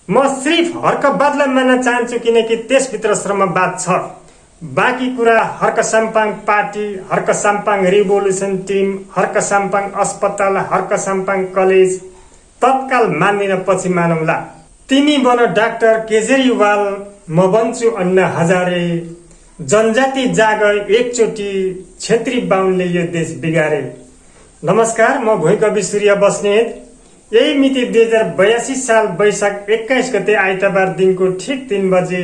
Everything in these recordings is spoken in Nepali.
म सिर्फ हर्कवादलाई मान्न चाहन्छु किनकि त्यसभित्र श्रमवाद छ। बाँकी कुरा Harka Sampang party, Harka Sampang revolution team, Harka Sampang अस्पताल, हर्क साम्पाङ कलेज तत्काल मान्दिन, पछि मानौला। तिमी बन डाक्टर केजरीवाल, म बन्छु अन्ना हजारे। जनजाति जाग एकचोटि, क्षेत्री बाहुनले यो देश बिगारे। नमस्कार, म भुइँकवि सूर्य बस्नेत। यही मिति 2082 साल वैशाख 21 गते आइतबार दिनको ठीक 3 बजे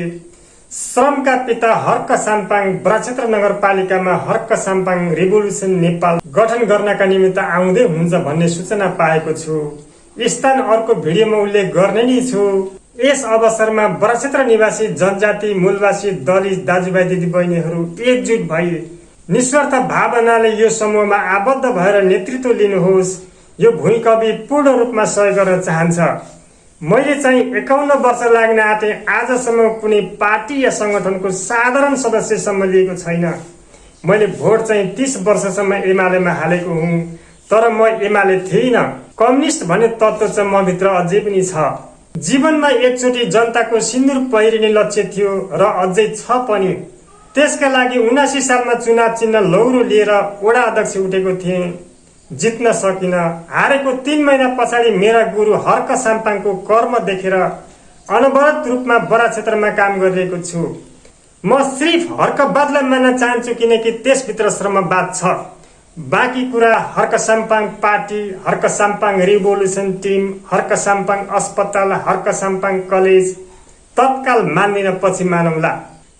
श्रमका पिता हर्क साम्पाङ ब्राक्षेत्र नगरपालिकामा हर्क साम्पाङ रिभोल्युसन नेपाल गठन गर्नका निमित्त आउँदै हुन्छ भन्ने सूचना पाएको छु। स्थान अर्को भिडियोमा उल्लेख गर्ने नै छु। यस अवसरमा ब्राक्षेत्र निवासी जनजाति मूलवासी दलित दाजुभाइ दिदीबहिनीहरू एकजुट भई निस्वार्थ भावनाले यो समूहमा आबद्ध भएर नेतृत्व लिनुहोस्। यो भुइँकवि पूर्ण रूपमा सहयोग गर्न चाहन्छ। मैले चाहिँ 51 वर्ष लाग्न आँटे, आजसम्म कुनै पार्टी या संगठनको साधारण सदस्यसम्म लिएको छैन। मैले भोट चाहिँ 30 वर्षसम्म एमालेमा हालेको हुँ, तर म एमाले थिइनँ। कम्युनिस्ट भन्ने तत्त्व चाहिँ म भित्र अझै पनि छ। जीवनमा एकचोटि जनताको सिन्दुर पहिरिने लक्ष्य थियो र अझै छ पनि। त्यसका लागि 79 सालमा चुनाव चिन्ह लौरो लिएर वडा अध्यक्ष उठेको थिएँ, जित्न सकिन। हारेको 3 महिना पछाडि मेरा गुरु हर्क साम्पाङको कर्म देखेर अनवरत रूपमा ब्राक्षेत्रमा काम गरिरहेको छु। म सिर्फ हर्कवादलाई मान्न चाहन्छु किनकि त्यसभित्र श्रमवाद छ। बाँकी कुरा Harka Sampang party, Harka Sampang revolution team, Harka Sampang अस्पताल, हर्क साम्पाङ कलेज तत्काल मान्दिन, पछि मानौला।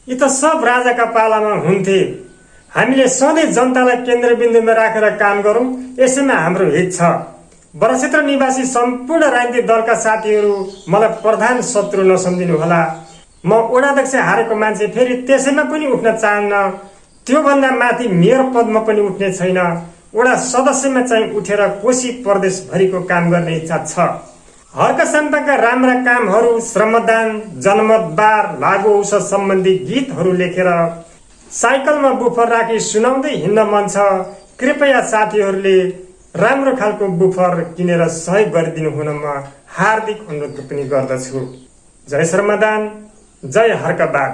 यी त सब राजाका पालामा हुन्थे। हामीले सधैँ जनतालाई केन्द्रबिन्दुमा राखेर काम गरौँ, यसैमा हाम्रो हित छ। ब्राक्षेत्र निवासी सम्पूर्ण राजनीतिक दलका साथीहरू मलाई प्रधान शत्रु नसम्झिनुहोला। म वडाध्यक्ष हारेको मान्छे, फेरि त्यसैमा पनि उठ्न चाहन्न। त्योभन्दा माथि मेयर पदमा पनि उठ्ने छैन। वडा सदस्यमा चाहिँ उठेर कोशी प्रदेशभरिको काम गर्ने इच्छा छ। हर्क साम्पाङका राम्रा कामहरू, श्रमदान, जनमत बार, लागु औषध सम्बन्धी गीतहरू लेखेर साइकलमा बुफर राखी सुनाउँदै हिँड्न मन छ। कृपया साथीहरूले राम्रो खालको बुफर किनेर सहयोग गरिदिनु हुन म हार्दिक अनुरोध पनि गर्दछु। जय श्रमदान, जय हर्कवाद।